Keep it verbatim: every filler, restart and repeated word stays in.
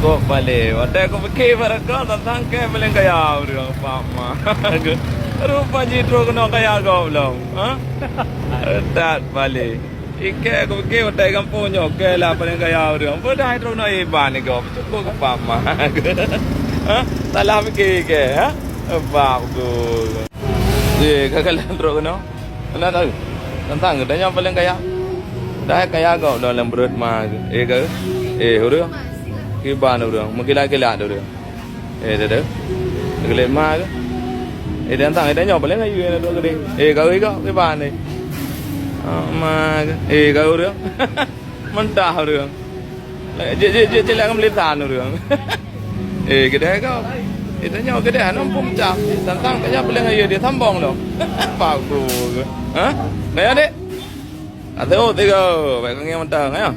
Kok balé, watèe kupike barangkah tantang kèe paléng kaya ureueng, pah ma. Rupa jih trok keunoe kaya gob lom, ha? That balé. Ikèe kupike watèe gampông nyoe kèe lah paléng kaya ureueng. Padahai trok keunoe iban ni gob, cukôp keu pah ma. Ha? Salah pike kèe, ha? Bak beutôi. Eh, ka kalon trok keunoe. Keunan tahu. Tantang geutanyoe paléng kaya. Dah kaya gob lom lam beureuet ma geuh. Eh, ka. Eh, ureueng. Kiban ureueng, meukilat-kilat ureueng. Eh, dah, dah. Geulet ma geuh. Eh, tantang geutanyoe paléng ayu na dua geude. Eh, ka, eh, ka, kiban ni. Ah, ma geuh. Eh, ka ureueng. Mentah ureueng. Jeuet, jeuet, jeuet, jeuet lagèe meulintang ureueng. Eh, geude gob. Eh, tanyoe geude hana muphom cap. Tantang tanyoe paléng ayu di sambong lom. Bagus. Ha? Naya, Dek? Ateuh tiga. Baik, kau ingat mentang, ya?